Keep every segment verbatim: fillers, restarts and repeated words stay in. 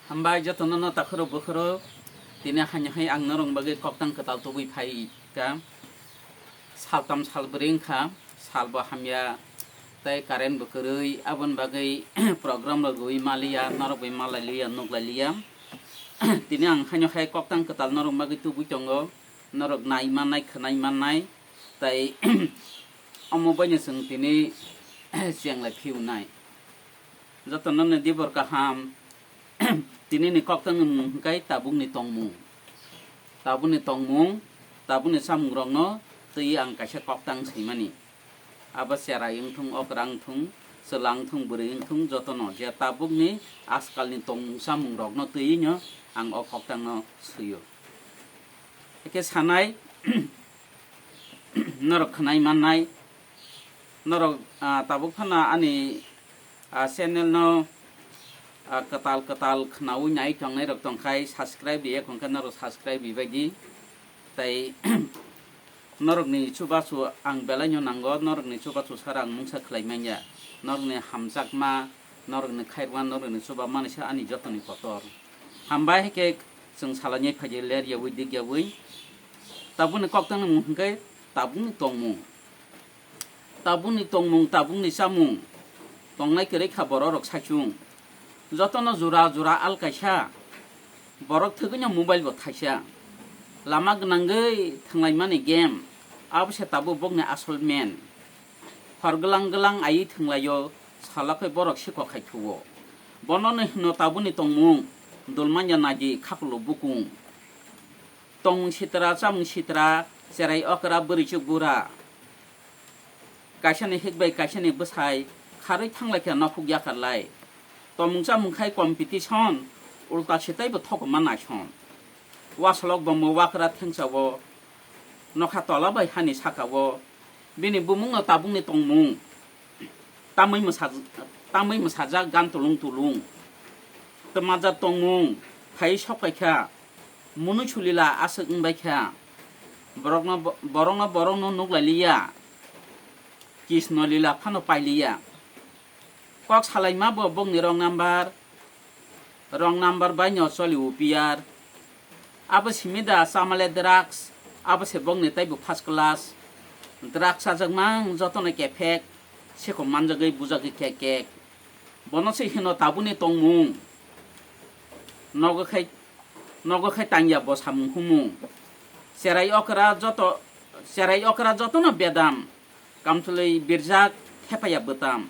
Hambai jotono no takhoro bukhoro, tini haino hai ang norok bagwi koktang kwtal tubui phai kha. Saltam salbwrwi wngkha, salbo hamya, tei current bo kwrwi, aboni bagwi program rok gwi maliya, norok bai malailiya, nuklailiya. Tini ang haino hai koktang kwtal norok bagwi tubui tongo, norok nai mannai, khwnai mannai, tei omo baino chwng tini chenglai phiunai. Jotono no dibor kaham. Tini ni koktang ni mung hwnkhe tabuk ni tongmung. Tabuk ni tongmung, tabuk ni chamung rokno twi ang kaisa koktang swimani. Abo cherai wngthung, okra wngthung, chwla wngthung, bwrwi wngthung, jotono je tabuk ni ajkal ni tongmung chamung rokno twi no ang o koktang no swio. Hwnkhe sanai, norok khwnai mannai, norok, ah, tabuk phano ani, ah, channel no, ah, kwtal kwtal khwnaui nai tongnai rok tongkhai, subscribe riya khongkhe norok subscribe ribaidi. Tai norokni chubachu ang belaino nango, norokni chubachu sara ang mungsa khlai manya, norokni hamjakma, norokni khairokma, norokni chuba manisa ani jotoni kotor. Hambai hai khe chwng salainai phaidi ler yaui dik yaui. Tabukni koktangni mung hwnkhe tabukni tongmung. Tabukni tongmung, tabukni chamung. Tongnai kwrwi kha borok rok saichung. Jotono jora jora al kaisa. Borok thwgwino mobile bo thaisa. Lama gwnangwi thwnglaimani game. Abo se tabuk bokni asol men. Hor glang glang aiwi thwnglaio, salakhe borok sikok khai thuo. Bono no hino tabukni tongmung, dulmanya nadi khakulo bukung. Tongmung sitra, chamung sitra, cherai okra, bwrwichuk bura. Kaisani hik bai kaisani bwsai kharwi thanglaikha nokhuk yakarlai. Tongmung chamung khai competition, ulta se teibo thokma naison. Wasolok bomo wakra thengsa o, nokha tola bai hani saka o, bini bumung no tabukni tongmung. Tamwi mwsa-, tamwi mwsajak gan tulung tulung. Twmajak tongmung, phai sok paikha, mwnwi sulila aswk wngbaikha. Borokno bo-, borokno borokno nuklailiya. Kisno lila phano pailiya. Kok salaima bo bokni wrong number. Wrong number bai no choli upiyar. Abo simi da chamale drugs, abo se bokni taibo first class. Drugs chajakmang jotono kephek, seko manjagwi bujagwi kek kek. Bono se hino tabukni tongmung. Nogo khai, nogo khai tangya bo samung humung. Cherai okra joto, cherai okra jotono bedam. Kamchwlwi birjak thepaya bwtam.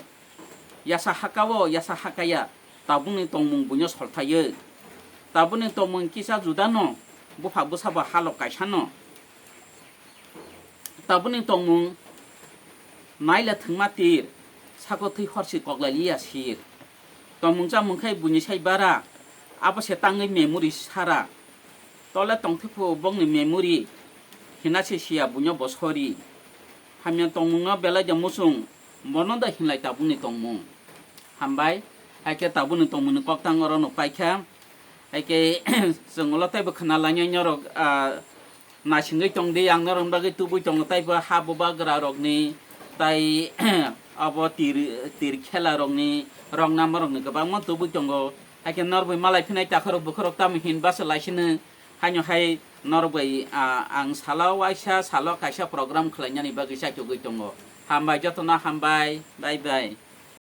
Yasa hakao, yasa hakaya, tabukni tongmung buino solthaiyo. Tabukni tongmung kisa judano, bupha bwsabo halok kaisano. Tabukni tongmung naila thwngma tir, sako thwi horsi koklailiya sir. Tongmung chamung khai buini sai bara, abo se tangwi memory sara. Tole tongthwkhu bokni memory, hina se siya buino bo sori. Hamya tongmungno belai de muchung, bono da hinlai tabukni tongmung. Hambai, hai khe tabukni tongmungni koktang oro no paikha. Hai khe chwng ulo teibo khna lainai norok, ah, naisingwi tongdi, ang norokni bagwi tubui tongo, taibo ha bubagra rokni, tai abo tir, tir khela rokni, rok nama rokni kwbangma tubui tongo. Hai khe norok bai malai phinai takhorok bukhorok tamo hinba se laisino, haino hai norok bai, ah, ang salo waisa salo kaisa program khlainani bagwi chaichugwi tongo. Hambai, jotono hambai, bye bye.